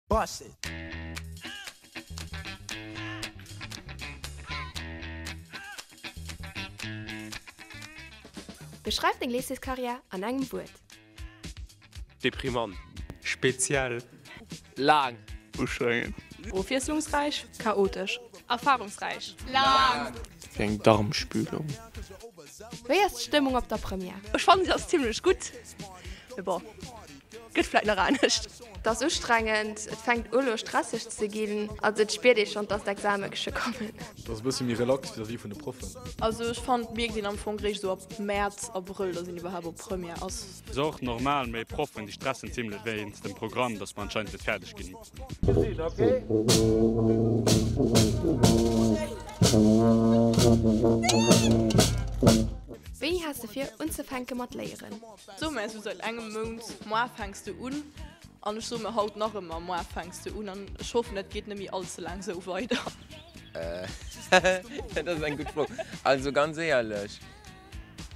Bust it. Beschreif deng Lycéeskarriär an engem Wuert. Deprimant. Speziell. Laang. Ustrengend. Ofwiesslungsräich. Chaotesch. Erfarungsräich. Laang. Wéi eng Darmspülung. Wéi ass d'Stëmmung op der Première? Ech fannen se ass zimlech gutt, mee bon, gëtt vläit nach anescht. Et ass ustrengend, et fänkt u lo stresseg ze ginn, also et spiert ee schonn, dass d'Exame geschwë kommen. Et ass e bësse méi relax vis-à-vis vun de Proffen. Also ech fannen et mierkt een am Fong réischt esou ab Mäerz, Abrëll, dass een iwwerhaapt op Première ass. Ass och normal, mee Proffen déi stressen zimlech wéinst dem Programm, dass mer anscheinend net fäerdeg ginn. Wéini has de vir unzefänke mat léieren? So mär esou seit engem Mount, moar fänks de un. An ech soe mir haut nach ëmmer, moar fänks de un. An ech hoffen et geet net méi all ze laang esou weider. Dat ass eng gutt Fro. Also ganz éierlech,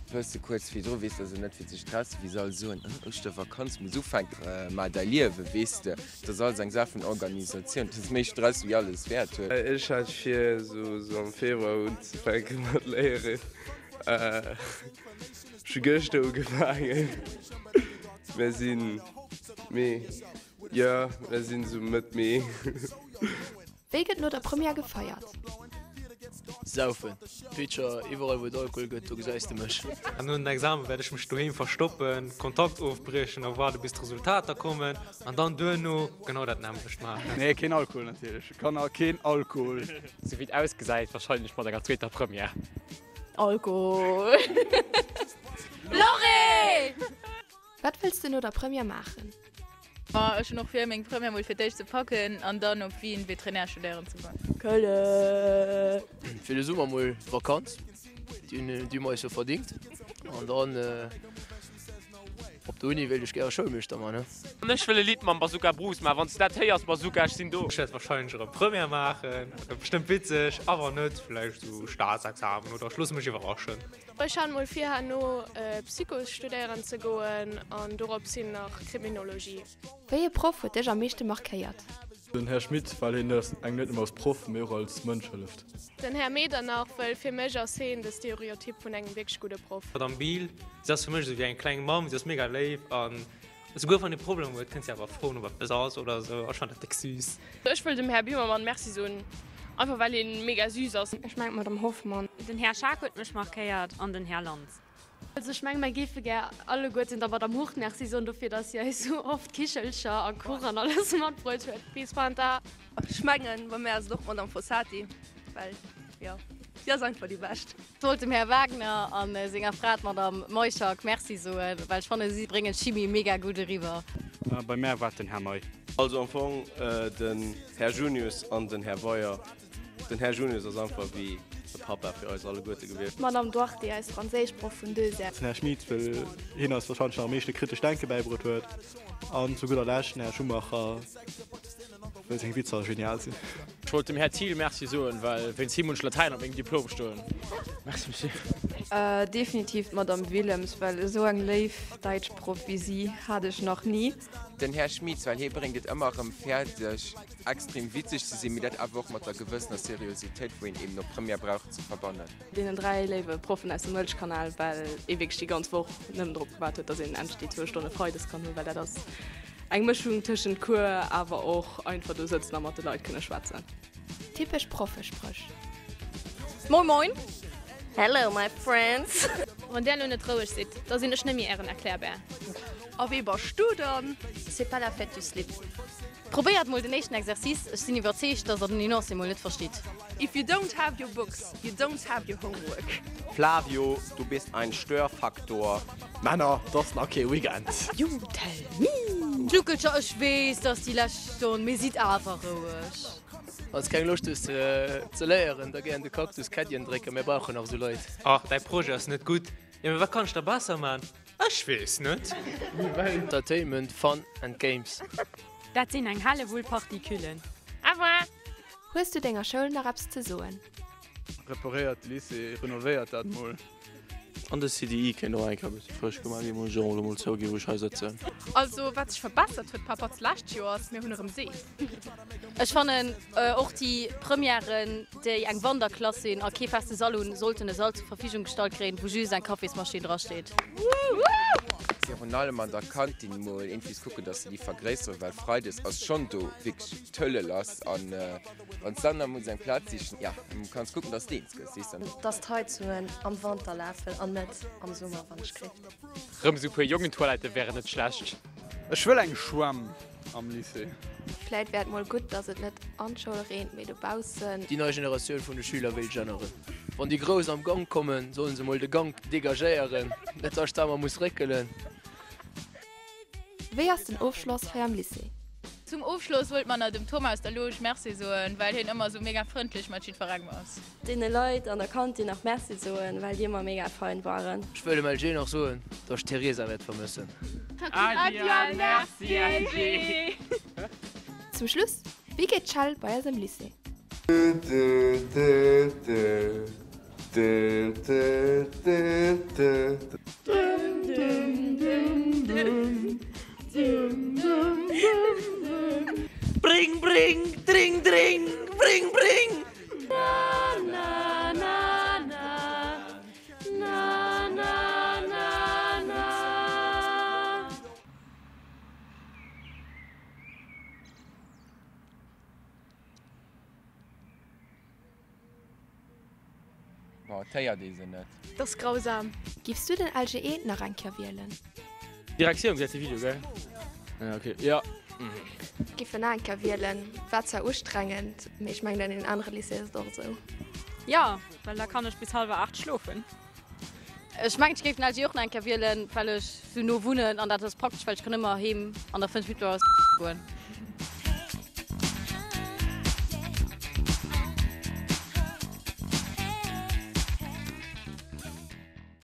Bësse kuerz virdru, weess de, also net fir ze stressen, wéi se all soen, Ouschtervakanz muss ufänken, mä däi Liewe, weess de, dat ass alles eng Saach vun Organisatioun, dat ass méi Stress wéi alles wäert huet. Ech hat vir esou am Februar unzefänke mat léieren. Ech hu gëschter ugefaangen. Mir sinn Mee, jo, mir sinn esou Mëtt Mee. Wéi gëtt no der Première gefeiert? Saufen. Feature, Iwwerall wou et Alkohol gëtt, do gesäis de mech. An no den Examen wäert ech mech doheem verstoppen, Kontakt ofbriechen a waarde bis d'Resultater kommen an dann duerno genau dat nämmlecht maachen. Nee, keen Alkohol natierlech. Kanner, keen Alkohol! Sou wéi et ausgesäit, wahrscheinlech mat enger zweeter Première. Alkohol. Loree! Wat wëlls de no der Première maachen? Ma ech hunn och vir meng Première mol fir d'éischt ze packen an dann op Wien Veterinär studéieren ze goen. Këlle. Fir de Summer mol Vakanz, déi hu mer eis jo verdingt. An dann op der Uni wéilt ech gäre Schoulmeeschter man, ne? An ech wëll e Lidd mam Bazooka Bruce maachen. Wann s de dat héiers, Bazooka, ech sinn do. Ech wäert wahrscheinlech erëm Première maachen, bestëmmt witzeg, a wann net, vläicht esou Staatsexamen oder ech loosse mech iwwerraschen. Ech han mol vir herno Psycho studéieren ze goen an dorops hin nach Kriminologie. Wéi e Proff huet dech am meeschte markéiert? Den Här Schmit, well hien engem net nëmme als Proff, mee och als Mënsch hëlleft. Den Här Medernach, well fir mech ass heen de Stereotyp vun engem wierklech gudde Proff. D'Madame Biel, si ass fir mech esou wéi eng kleng Mamm, si ass mega léif an Esouguer wann ee Problemer huet, kënnt si awer froen, ob eppes ass oder esou. Ech fannen dat déck süß. Ech wëll dem Här Bimmermann Merci soen, einfach well hien mega süß ass. Ech mengen d'Madame Hoffmann. Den Här Schaack huet mech markéiert an den Här Lantz. Also ech menge mer géife gär alleguerten der Madame Hurt Merci soen dofir, dass si eis sou oft Kichelcher a Kuch an alles matbruet huet. Peace Fanta. Ech mengen bei mär ass et och d'Madame Fossati, well jo, si ass einfach déi bescht. Ech wollt dem Här Wagner a senger Fra, d'Madame Maischak, Merci soen, well ech fannen, si bréngen d'Chimie mega gutt eriwwer. Bei mär war et den Här May. Also am Fong den Här Junius an den Här Weyer. Den Här Junius ass einfach wéi e Papa fir eis alleguerte gewiescht. D'Madame Duarte, eis Franséischproff vun Deuxième. Den Här Schmit, well hien eis wahrscheinlech nach am meeschte kritescht Denke bäibruet huet. An zu gudder Lescht den Här Schumacher. Well seng Witzer genial sinn. Ech wollt dem Här Thiel Merci soen, well wéinst him hunn ech Latäin op mengem Diplom stoen. Merci, Monsieur. Definitiv d'Madame Willems, well esou eng léif Däitschproff wéi si hat ech nach ni. Den Här Schmitz, well hie bréngt et ëmmer erëm fäerdeg extrem witzeg ze sinn, mee dat awer och mat der gewëssener Seriositéit, wou een eben op Première brauch, ze verbannen. Deenen 3 léiwe Proffen aus dem Mëlchkanal, well ee wierklech déi ganz Woch nëmmen drop gewaart huet, dass een endlech déi zwou Stonne Freides kann hunn, well dat ass Eng Mëschung tëschent Cours awer och einfach do sëtzen a mat de Leit kënne schwätzen. Typesch Proffespréch. Moin moin! Hello my friends! Wann där elo net roueg sidd, da sinn ech net méi ären Erklärbär. A wee basch du dann? C'est pas la fête du slip. Probéiert mol den éischten Exercice, ech sinn iwwerzeegt, dass der den Enoncé mol net verstitt. If you don't have your books, you don't have your homework. Flavio, du bist ein Störfaktor. Männer, 't ass nach kee Weekend. You tell me! Schnuckelcher, ech weess, 't ass déi lescht Stonn, mee sidd awer roueg. Wann s keng Loscht hues ze léieren, da géi an de Cactus Kättien drécken, mir brauchen nach esou Leit. Ach, däi Projet ass net gutt. Jo, mee wat kann ech da besser man? Ech weess net. Entertainment, Fun and Games. Dat sinn eng Hellewull Partiküllen. Au revoir! Hues du denger Schoul nach eppes ze soen? Reparéiert de Lycée, renovéiert dat mol. An de CDI kéint och eng Kéier e bësse frësch gemaach ginn, muss ech och elo mol zouginn, wou ech hei sëtzen. Also wat sech verbessert huet par rapport zu lescht Joer ass, mir hunn erëm Seef. Ech fannen och déi Premièren, déi eng Wanderklass sinn a kee feste Sall hunn, sollten e Sall zur Verfügung gestallt kréien, wou just eng Kaffismaschinn drasteet. Virun allem an der Kantin mol iergendwéis kucken, dass se déi vergréisseren, well Freides ass schonn do wierklech d'Hölle lass an wann s dann da muss eng Plaz sichen, ja, kanns kucken, dass de eens gëss, weess de. Dass d'Heizungen am Wanter lafen an net am Summer, wann ech kritt. Rëm sou puer Jongentoiletten wären net schlecht. Ech wëll eng Schwämm am Lycée. Vläit wär et mol gutt, dass et net an d'Schoul reent, mee dobaussen. Déi nei Generatioun vun de Schüler wéilt ech änneren. Wann déi Grouss am Gank kommen, sollen se mol de Gank degagéieren, net dass ech da emmer muss réckelen. Wéi ass den Ofschloss hei am Lycée? Zum Ofschloss wollt mer na dem Thomas aus der Loge Merci soen, well hien ëmmer sou mega frëndlech mat jiddwerengem ass. Deene Leit an der Kantin nach Merci soen, well déi ëmmer mega fein waren. Ech wëll dem LG nach soen, dass ech d'Theresa wäert vermëssen. Adieu an Merci LG! Zum Schluss, Wéi geet d'Schell bei eis am Lycée? Bring bring dring dring bring bring. Bon, et héiert ee se net. Dat ass grausam. Giffs du den LGE nach eng Kéier wielen? Direktioun gesäit de Video gell? Ja ok jo. Giff en nach eng Kéier wielen. War zwar ustrengend, mee ech mengen an den anere Lycée ass et och esou. Jo, well da kann ech bis halwer 8 schlofen. Ech mengen ech géif den LG och nach eng Kéier wielen, well ech sou no wunnen an dat ass praktesch, well ech kann ëmmer heem an der 5 Minutten goen.